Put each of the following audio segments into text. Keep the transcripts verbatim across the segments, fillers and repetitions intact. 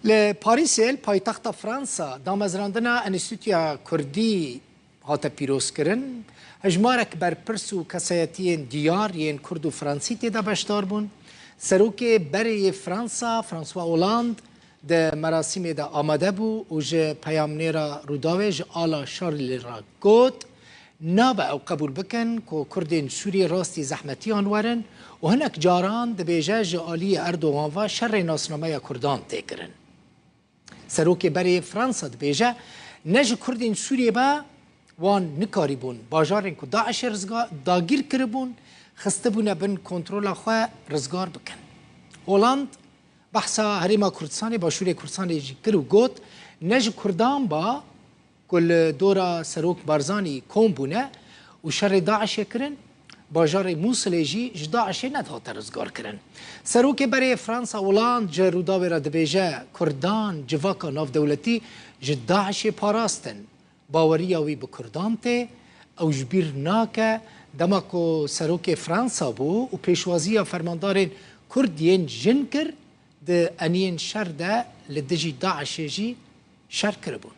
Li Parîsê, li paytexta Fransa, damezrandina Enstîtuya Kurdî hate pîrozkirin. Hejmarek berpirs û kesayetiyên diyar yên Kurd û Fransî tê de beşdar bûn. Serokê berê yê Fransa, François Hollande, di merasîmê de amade bû û ji peyamnêra Rûdawê ji ala Charlie re got, nabe ew qebûl bikin ku Kurdên Sûriyê rastî zehmetiyan werin û hinek caran dibêje ji aliyê Erdogan ve şerê nasnameya Kurdan tê kirin. Serokê berê yê Fransa dibêje, ne ji Kurdên Sûriyê be, wan nikarîbûn bajarên ku DAIŞê rizga-, dagîr kiribûn, xistibûne bin kontrola xwe, rizgar bikin. Hollande behsa Herêma Kurdistanê, Başûrê Kurdistanê jî kir û got, ne ji Kurdan ba ku li dora Serok Barzanî kom bûne û şerê DAIŞê kirin, bajarê Mûsilê jî ji DAIŞê nedihate rizgarkirin. Serokê berê Fransa Hollande ji Rûdawê re dibêje, Kurdan civaka navdewletî ji DAIŞê parastin. Baweriya wî bi Kurdan tê, ew ji bîr nake, dema ku serokê Fransa bû û pêşwaziya fermandarên Kurd yên jin kir, di eniyên şer de li dijî DAIŞê jî şer kiribûn.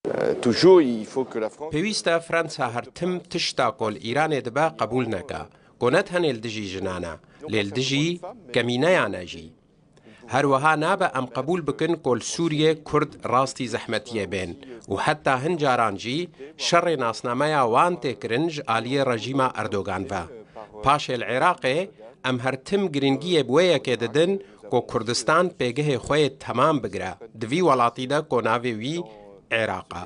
Euh, toujours, il faut que la France... Pêwîst e Fransa her tim tişta ku li Îranê dibe qebûl neke, ku ne tenê li dijî jinan e, lê li dijî kemîneyan e jî. Her wiha nabe em qebûl bikin ku li Sûriyê Kurd rastî zehmetiyê bên û heta hin caran jî şerê nasnameya wan tê kirin ji aliyê rejîma Erdogan ve. Paşê li Iraqê, em her tim girîngiyê bi wê yekê didin ku Kurdistan pêgehê xwe yê temam bigire di vî welatî de ku navê wî Iraq e.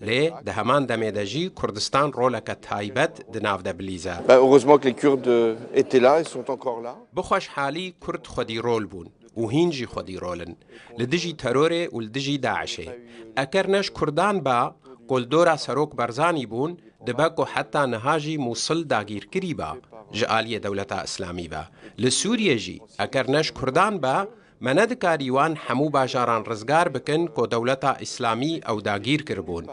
Lê di heman demê de jî Kurdistan roleke taybet di nav de bilîze. Ben, heureusement que les Kurdes, euh, étaient là et sont encore là. Bi xweşhalî Kurd xwedî rol bûn û hîn jî xwedî rol in li dijî terorê û li dijî DAIŞê. Eker ne ji Kurdan ba ku li dora Serok Barzanî bûn, dibe ku heta niha jî Mûsil dagîrkirî ba ji aliyê Dewleta Îslamî ve. Li Sûriyê jî eker ne ji Kurdan ba, me nedikarî wan hemû bajaran rizgar bikin ku Dewleta Îslamî ew dagîr kiribûn.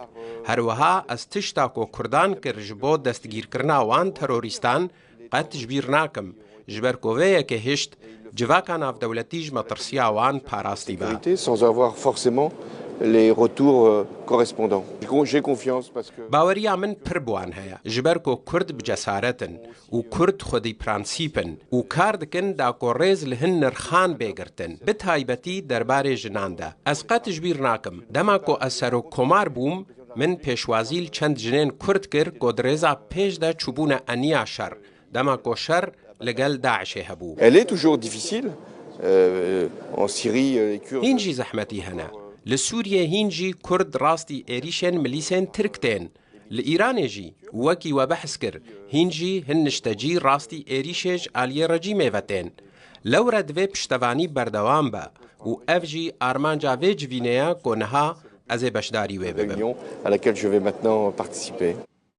Her wiha ez tişta ku Kurdan kir ji bo destgîrkirina wan terorîstan qet ji bîr nakim, ji ber ku vê yekê hişt civaka navdewletî ji metirsiya wan parastî be. Sécurité sans avoir forcément les retours, euh, correspondants. J'ai con-, j'ai confiance parce que... Baweriya min pir bi wan heye, ji ber ku Kurd bi cesaret in û Kurd xwedî prensîp in û kar dikin da ku rêz li hin nirxan bê girtin, bi taybetî derbarê jinan de. Ez qet ji bîr nakim, dema ku ez serokkomar bûm, min pêşwazî li çend jinên Kurd kir ku di rêza pêş de çûbûne eniya şer, dema ku şer li gel DAIŞê hebû. Elle est toujours difficile, euh, en Syrie, euh, les Kurdes... Hîn jî zehmetî hene. Li Sûriyê hîn jî Kurd rastî êrîşên milîsên Tirk tên. Li Îranê jî, wekî we behs kir, hîn jî hin niştecî rastî êrîşê ji aliyê rejîmê ve tên. Lewre divê piştevanî berdewam be û ev jî armanca vê civînê ye ku niha ez ê beşdarî wê bibim. Réunion à laquelle je vais maintenant participer.